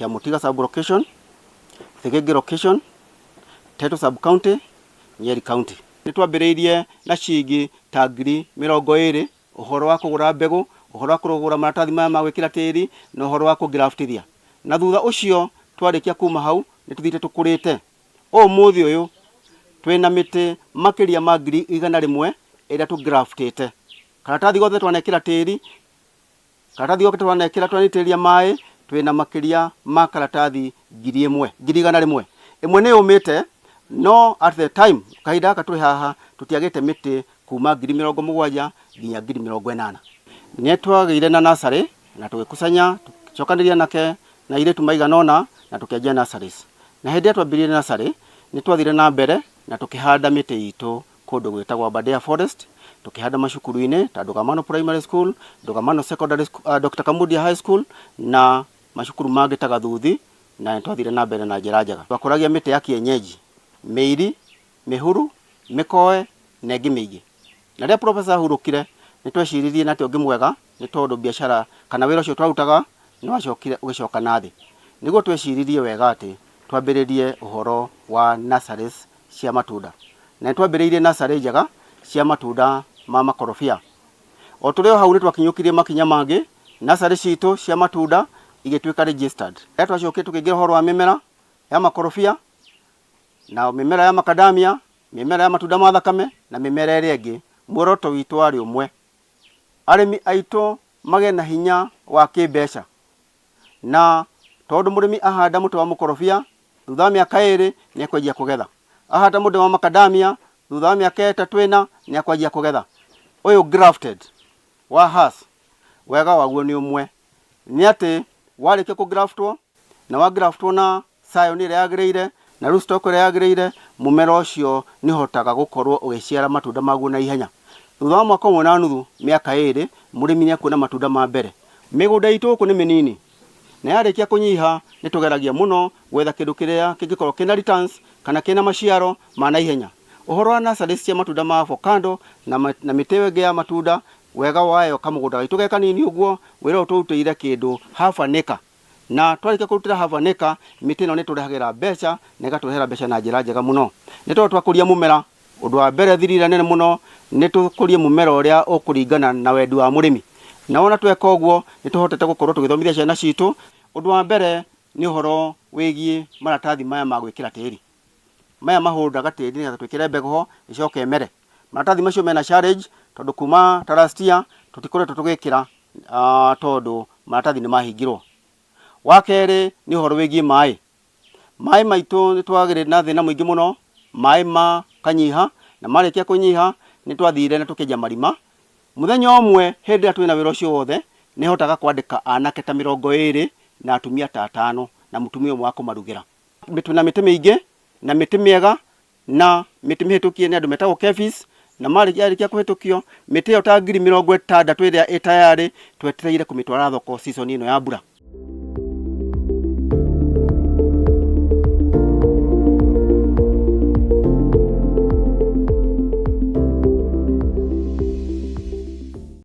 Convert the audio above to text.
Kiamutiga sub location, Thigĩngĩ location, Tetu sub county, Nyeri county. Nĩ twambĩrĩirie na ciringi ta 20,000 ũhoro wa kũgũra mbegũ, ũhoro wa kũgũra maratathi maya ma gwĩkĩra tĩri na ũhoro wa kũngraftithia. Na thutha ũcio twarĩkia kuma hau nĩ tũthiĩte tũkũrĩte. Ũmũthĩ ũyũ twĩna mĩtĩ makĩria ma 100,000 ĩrĩa tũngraftĩte. Karatathi gothe twanekĩra tĩri, karatathi gothe twanekĩra twanitĩrĩria maĩ, twĩna makĩria ma karatathi 1,000, 100,000. Ĩmwe nĩ yũmĩte, no at the time, kahinda gaka tũrĩ haha, tũtiagĩte mĩtĩ kuma 70,000 nginya 80,000. Nĩ twagĩire na nursery na tũgĩkusanya, tũgĩcokanĩrĩria anake na airĩtu maigana ũna na tũkĩanjia nurseries. Na hĩndĩ ĩrĩa twambĩrĩirie nursery, nĩ twathire na mbere na tũkĩhanda mĩtĩ itũ kũndũ gwĩtagwo Aberdare Forest, tũkĩhanda macukuru-inĩ ta Ndũgamano Primary School, Ndũgamano Secondary School, Dr. Kamundia High School na macukuru mangĩ ta Gathuthi, na nĩ twathire na mbere na njĩra njega. Twakũragia mĩtĩ ya kienyeji, mĩiri, mĩhuru, mĩkoe na ĩngĩ mĩingĩ. Na rĩrĩa professor ahurũkire, nĩ tweciririe na atĩ ũngĩ mwega nĩ tondũ biacara kana wĩra ũcio twarutaga nĩ wacokire ũgĩcoka na thĩ. Nĩguo tweciririe wega atĩ twambĩrĩrie ũhoro wa nurseries cia matunda. Na nĩ twambĩrĩirie nursery njega cia matunda ma makorobia. O tũrĩ o hau nĩ twakinyũkirie makinya mangĩ, nursery citũ cia matunda igĩtuĩka registered. Rĩrĩa twacokire tũkĩingĩra ũhoro wa mĩmera ya makorobia na mĩmera ya macadamia, mĩmera ya matunda ma thakame na mĩmera ĩrĩa ĩngĩ, muoroto witũ warĩ ũmwe, arĩmi aitũ magĩe na hinya wa kĩmbeca. Na tondũ mũrĩmi ahanda mũtĩ wa mũkorobia, thutha wa mĩaka 2 nĩ ekwanjia kũgetha. Ahanda mũtĩ wa macadamia, thutha wa mĩaka 3 4 nĩ ekwanjia kũgetha. Ũyũ grafted wa Hass, wega waguo nĩ ũmwe, nĩ atĩ warĩkia kũgraftwo, na wagraftwo na scion ĩrĩa yagĩrĩire, na rootstock ĩrĩa yagĩrĩire, mũmera ũcio nĩ ũhotaga gũkorwo ũgĩciara matunda maguo na ihenya. Thutha wa mwaka 1.5, mĩaka 2, mũrĩmi nĩ ekuona matunda ma mbere. Mĩgũnda itũ gũkũ nĩ mĩnini, na yarĩkia kũnyiha nĩ tũgeragia mũno gwetha kĩndũ kĩrĩa kĩngĩkorwo kĩna returns kana kĩna maciaro ma naihenya. Ũhoro wa nurseries cia matunda ma avocado na mĩtĩ ĩyo ĩngĩ ya matunda, wega wayo kamũgũnda gaitũ ge kanini ũguo, wĩra ũyũ tũrutĩire kĩndũ half an acre. Na twarĩkia kũrutĩra half an acre, mĩtĩ ĩno nĩ ĩtũrehagĩra mbeca na ĩgatũrehera mbeca na njĩra njega mũno. Nĩ tondũ twakũria mũmera, ũndũ wa mbere thiri ĩrĩa nene mũno nĩ tũkũrie mũmera ũrĩa ũkũringana na wendi wa mũrĩmi. Na wona tweka ũguo nĩ tũhotete gũkorwo tũgĩthomithia ciana citũ. Ũndũ wa mbere nĩ ũhoro wĩgiĩ maratathi maya ma gwĩkĩra tĩri. Maya mahũndaga tĩri nĩgetha twĩkĩre mbegũ ho ĩcoke ĩmere. Maratathi macio mena challenge tondũ kuma ta last year tũtikoretwo tũgĩkĩra tondũ maratathi nĩ mahingirwo. Wa kerĩ nĩ ũhoro wĩgiĩ maĩ. Maĩ maitũ nĩ twagĩrĩ na thĩna mũingĩ mũno, maĩ makanyiha, na marĩkia kũnyiha nĩ twathire na tũkĩenja marima. Mũthenya ũmwe hĩndĩ ĩrĩa twĩna wĩra ũcio wothe, nĩ hotaga kwandĩka anake ta 20 na atumia ta atano na mũtumia ũmwe wa kũmarugĩra. Twĩna mĩtĩ mĩingĩ na mĩtĩ mĩega na mĩtĩ mĩhĩtũkie nĩ andũ metagwo KEPHIS, na yarĩkia kũhĩtũkio mĩtĩ ĩyo ta 60,000 ĩrĩa ĩ tayarĩ twetereire kũmĩtwara thoko season ĩno ya mbura.